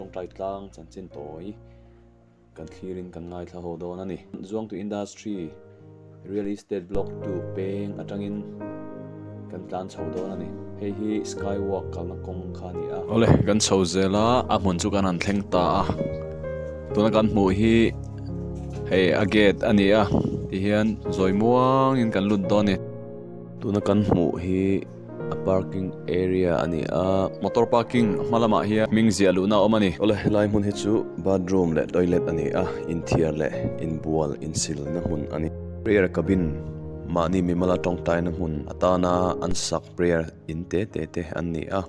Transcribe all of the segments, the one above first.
Tawngtai tlang chanchin tawi kan thlirin kan ngaithla ho dawn a ni. Zuangtu Industry Real Estate Block 2 peng atangin kan tlan chho dawn a ni. Hei hi Skywalk kalna kawng kha a ni a. Awle, kan chho zel a, a hmun chu kan han thleng ta a. Tuna kan hmuh hi hei a gate a ni a, tihian zawi muangin kan lut dawn a ni. Tuna kan hmuh hi a parking area a ni a, motor parking hma lamah hian hming ziah luhna a awm a ni. Awle, helai hmun hi chu bathroom leh toilet a ni a, inthiar leh inbual insilna hmun a ni. Prayer cabin mahni mimala tawngtaina hmun atana an sak prayer in te te te an ni a,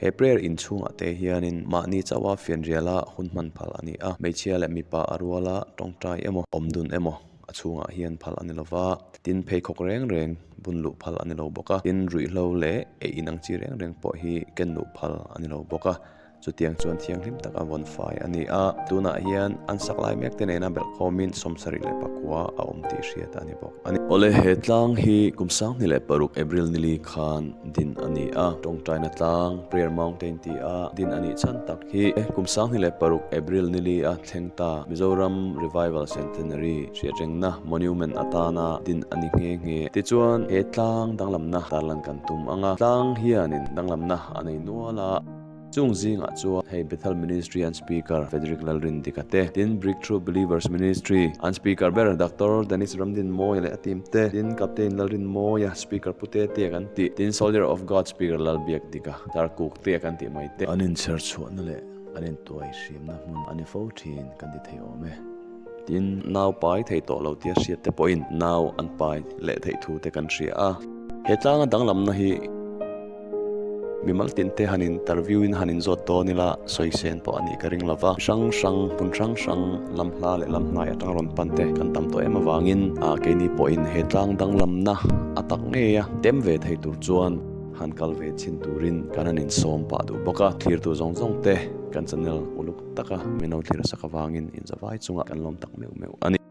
he prayer in chhungah te hianin mahni chauha fianriala hun hman phal a ni a, hmeichhia leh mipa a ruala tawngtai emaw awmdun emaw a chhungah hian phal a ni lo va, tin pheikhawk reng reng bun luh phal a ni lo bawk a, tin ruihhlo leh ei in ang chi reng reng pawh hi ken luh phal a ni lo bawk a. Chutiang chuan thianghlim taka vawn fai a ni a, tunah hian an sak lai mek te nena belhkhawmin 74 a awm tih hriat a ni bawk a ni. Awle, he tlang hi kum 2006 April nili khan din a ni a, tawngtaina tlang, Prayer Mountain ti a din a nih chhan tak hi kum 2006 April nili a thleng ta Mizoram Revival Centenary hriatrengna Monument atana din a ni nghe nghe. Tichuan, he tlang danglamna tarlan kan tum ang a, tlang hianin danglamna a nei nual a. Chung zingah chuan hei Bethel Ministry an Speaker Frederick Lalrindika te, tin Breakthrough Believers Ministry an Speaker ber Doctor Dennis Ramdinmawia leh a team te, tin Captain Lalrinmawia Speaker Pu Tetea kan tih, tin Soldier of God Speaker Lalbiakdika Darkuk te kan tih mai te. An inchher chhuahna leh an intuai hriamna hmun a ni fo thin kan ti thei awm e. Tin, nau pai thei tawh lo tia hriat te pawhin nau an pai leh theih thu te kan hria a. He tlanga danglamna hi mimal tin te han interview in han inzawt dawn ila sawi sen pawh a nih ka ring lova. Hrang hrang, hmun hrang hrang lam hla leh lam hnai atang rawn pan te kan tam tawh em avangin keini pawhin he tlang danglamna a tak ngei a tem ve thei tur chuan han kal ve chhin turin kan han insawm pah duh bawk a. Thlirtu zawng zawng te kan channel uluk taka min lo thlir sak avangin inzavai chungah kan lawm tak meuh meuh a ni.